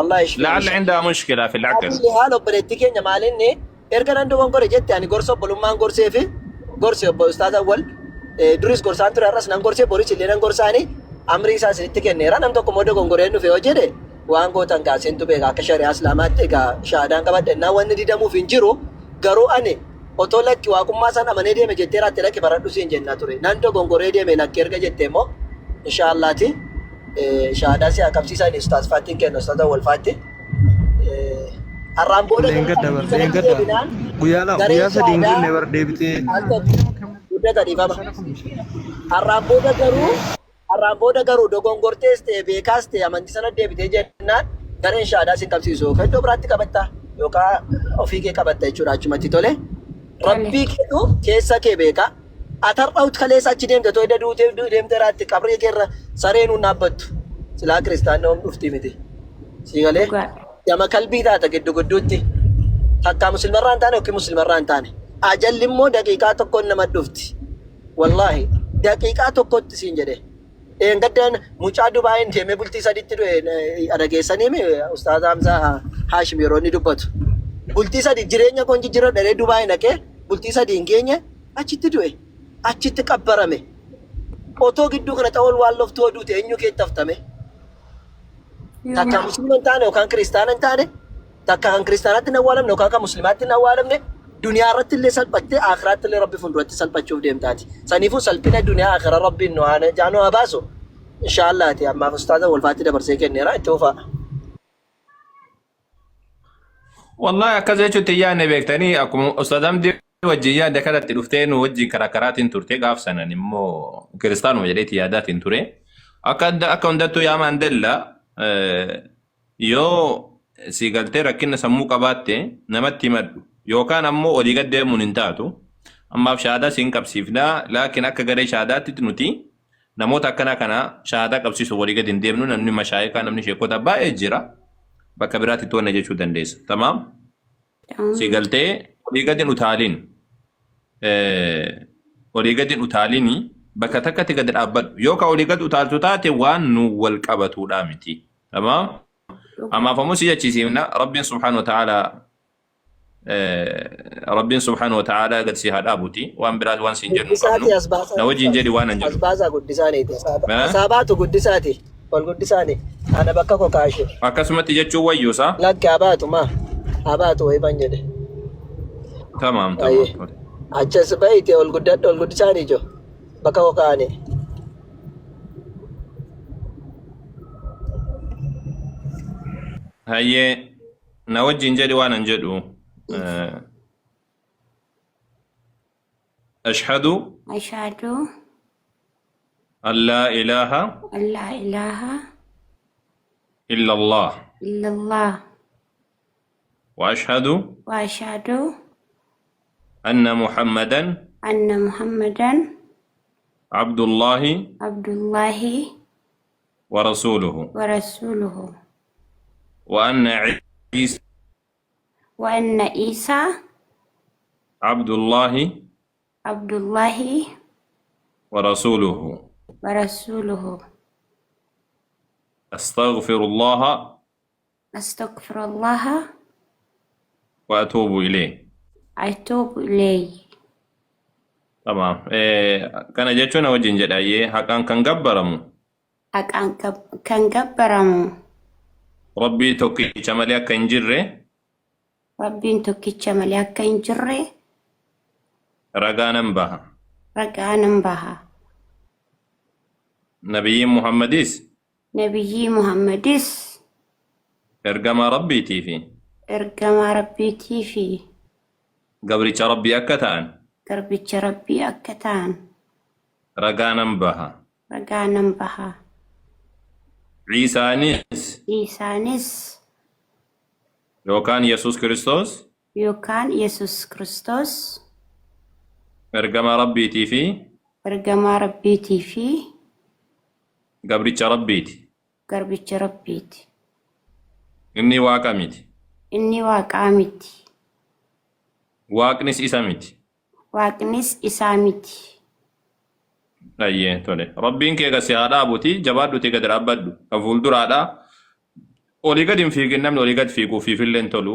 Allah ishfi La'alla indaa mushkilaa fil aql. Kulli haal obboleettii keenya maalinni erga nan dogongore jette ani gorsa obbolummaan gorsee fi gorse obbo Ustaaz Awwal duris gorsaan ture har'as nan gorsee boris illee nan gorsaani amrii isaa isinitti kenneera nam tokko immoo dogongoreen dhufe yoo jedhe waan gootan gaa isintu beeka akka shari'aa islaamaatti egaa shahaadaan qabadhe innaa wanni didamuuf hin jiru garuu ani otoo lakki waaqummaa san amanee deeme jettee raatte lakki baradhu siin jenna ture nan dogongoree deeme lakki erga jette immoo inshaallaati shahaadaa si haa qabsiisan ustaaz faattiin kenna ustaaz awwal faatti har'aan booda garuu Leengadda bar amantii sanatti leengadda deebinaan guyyaa lama gareen guyyaa sadii hin shahaadaa guunne bar deebitee al tokko guddata dhiifama har'aan booda garuu Har'aan booda garuu dogongortees ta'e beekaas ta'e amantii sana deebitee jennaan gareen shahaadaa sin qabsiisu yookaan iddoo biraatti qabatta yookaan ofii kee qabatta jechuudha achumatti tole. Tole. Rabbii keetu keessa kee beeka. Ati har'a kaleessa achi deemte too edda duutee deemtee raatti qabrii keerra sareen hun dhaabbattu. Silaa kiristaanni hom dhufti miti. Sii galee Dhugaa. dama kalbii taata giddu gidduutti. Takkaa muslimarraa hin taane yookiin muslimarraa hin taane. Ajalli immoo daqiiqaa tokkoon nama dhufti. Wallaahi daqiiqaa tokkotti siin jedhe. Dheengaddaan mucaa Dubaayin deemee bultii saditti du'e dhageessaniimi Ustaaz Hamzaa Haashim yeroo inni dubbatu. Bultii sadi jireenya koon jijjiirradha jedhee Dubaayi dhaqee bultii sadi hin geenye achitti du'e. Achitti qabbarame. Otoo gidduu kana xawol waan loftuu oduu ta'e eenyu keetti haftame? Takka muslima hin taane yookaan kiristaana hin taane Takka kan kiristaanaatti hin awwaalamne yookaan kan muslimaatti hin awwaalamne duniyaa irratti illee salphattee aakhiraatti illee rabbi fuulduratti salphachuuf deemtaati. Saniifuu salphina duniyaa aakhira rabbiin nu haa jaa nu haa baasu. Inshaallaati ammaaf ustaaza walfaatti dabarsee kenneera itti fufaa. Wallahi akkas jechuutti hin yaadne beektanii akkuma Ustaaz Hamdii wajjin yaadde kanatti dhuftee nu wajjin karaa karaatiin turte gaaf sanan immoo kiristaanuma jedheeti yaadaatiin ture. Akka akka hundattuu yaa Maandella Yoo sii galtee rakkinna sammuu qabaatte namatti himadhu. Yookaan ammoo olii gad deemuun hin taatu. Ammaaf shahaadaa siin qabsiifna. Laakiin akka garee shahaadaatti nuti namoota akkanaa kana shahaadaa qabsiisuuf olii gad hin deemnu. Namni mashaayikaa namni sheekota baay'ee jira. Bakka biraatti itti wanna jechuu dandeessa. Tamaam? Sii galtee olii gad hin utaalin. Olii gad hin utaalini bakka takkatti gad dhaabbadhu. Yoo ka olii gad utaaltu taate waan nu wal qabatuudhaa miti. Tamaam? Ammaaf ammoo si jechisiifna Rabbiin subhaanahu wa ta'ala Rabbiin subhaanahu wa ta'ala gad si haa dhaabuti. Waan biraas waan siin jennu hin qabnu. Guddisaati as baasaa Na wajjin jedhi waan an as jedhu. baasaa guddisaaniiti. Eh? Asaa baatu guddisaati. Ol guddisaani. Ana bakka koo kaashe. Akkasumatti jechuun wayyuusa. Lakki haa baatu maa. Haa baatu wayii ban jedhe. Tamaam Ayyee. tamaam. Achas bahiiti ol guddadhu ol guddisaani ijoo. Bakka koo kaa'anii. Hayyee na wajjin jedhi waan an jedhu. Ashhadu Ashhadu an laa ilaaha an laa ilaaha illa Allah illallah wa ashhadu wa ashhadu anna Muhammadan anna Muhammadan abdullaahi abdullaahi wa rasuuluhu wa rasuuluhu wa anna Iisa wa anna Iisaa abdullaahi abdullaahi wa rasuuluhu wa rasuuluhu astaghfirullaha astaghfirullaha wa atuubu ilayh. atuubu ilayhi. Tamaam. Kana jechuun na wajjin jedha ayyee haqaan kan gabbaramu Haqaan kan gabbaramu Rabbii tokkicha malee akka hin jirre Rabbiin tokkicha malee akka hin jirre ragaa nan baha. ragaa nan baha. Nabiyyiin Muhammadis Nabiyyii Muhammadis ergamaa Rabbiitii fi ergamaa Rabbiitii fi gabricha Rabbii akka ta'an garbicha Rabbii akka ta'an ragaa nan baha. ragaa nan baha. Iisaanis Iisaanis yookaan Yesuus Kiristoos yookaan Yesuus Kiristoos ergamaa Rabbiitii fi ergamaa Rabbiitii fi gabricha Rabbiiti. garbicha Rabbiiti. Inni Waaqa miti. Inni Waaqaa miti. Waaqnis isa miti. Waaqnis isaa miti. Ayyee tole. Rabbiin kee gad si haa dhaabuti jabaadhuti gad dhaabbadhu. Kan fuulduraadha. Olii gad hin fiigin, namni olii gad fiiguu fiifillee hin tolu.